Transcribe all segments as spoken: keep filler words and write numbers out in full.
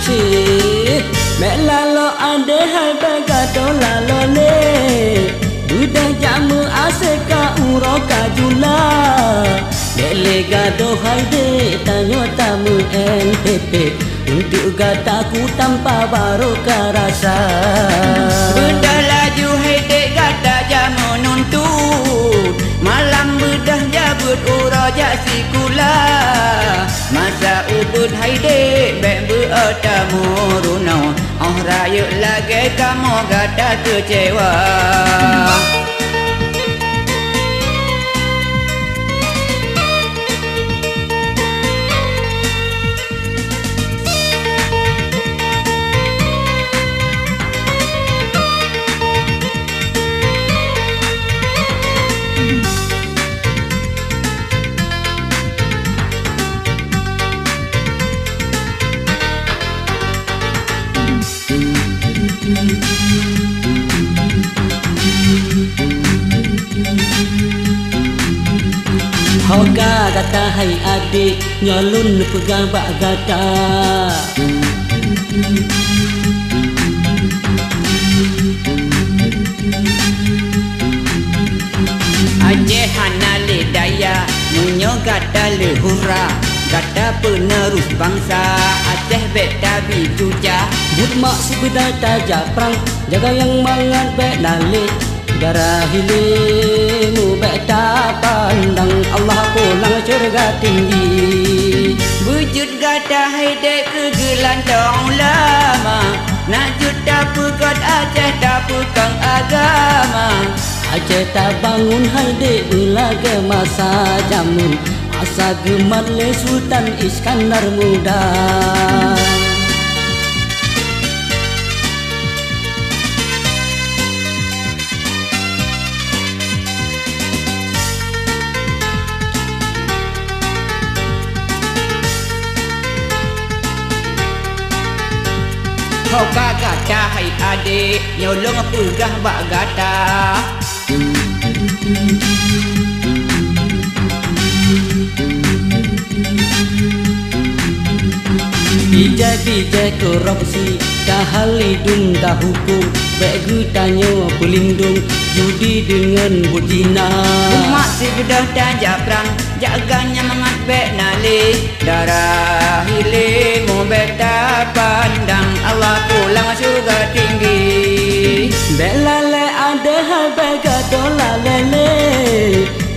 Cit, bèk laloe adéh hai bèk gadôh laloe lé. Beudôh jak meuaséka uroe ka jula. Bèk lé gadôh hai dék, tanyoe tameu-N P P. Untuk gata ku tampa barô ka rasa. Beudôh laju hai dék gata jak meununtut. Malam beudôh jak beuet uroe jak sikula. Masa ubit hai dék bèk beu-o tameurunoe, 'oh rayeuk lagèe kamoe gata keucewa. Ho ka gata hai adék, nyoe lôn peugah bak gata. Aceh hana lé daya, meunyoe gata leuhura, gata peunerus bansa, Aceh bèk tabi tucah. Buet mak sibeudôh tajak prang, jaga nyang mangat bèk na lé. Darah ilèe mubèk tapandang, Allah pulang syeuruga tinggi. Beujeuet gata hai dék keu geulantong ulama, na jeuet tapeugöt Aceh tapeukong agama. Aceh tabangun hai dék beulagèe masa jameun, asa geumat lé Sultan Iskandar Muda. Ho ka gata hai adék, nyoe lôn peugah bak gata. Ijai-bijai korupsi, ka hal idum tahuköm, bèk geutanyoe peulindong, judi deungon buet zina. Umat sibeudôh tajak prang, jaga nyang mangat bèk na lé. Darah ilèe mubèk tapandang, Allah pulang syeuruga tinggi. Bèk lalèe adéh hai bèk gadôh lalèe lé.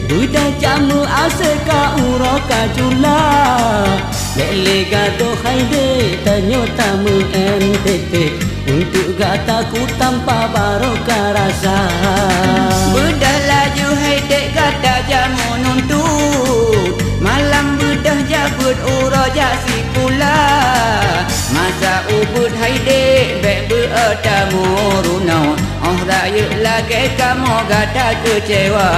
Beudôh jak meuaséka uroe ka jula. Bèk lé gadôh hai dék, tanyoe tameu-N P P. Untuk gata ku tampa barô ka rasa. Beudôh laju hai dék gata jak meununtut. Malam beudôh jak beuet uroe jak sikula. Masa ubit hai dék bèk beu-o tameurunoe. 'Oh rayeuk lagèe kamoe gata keucewa.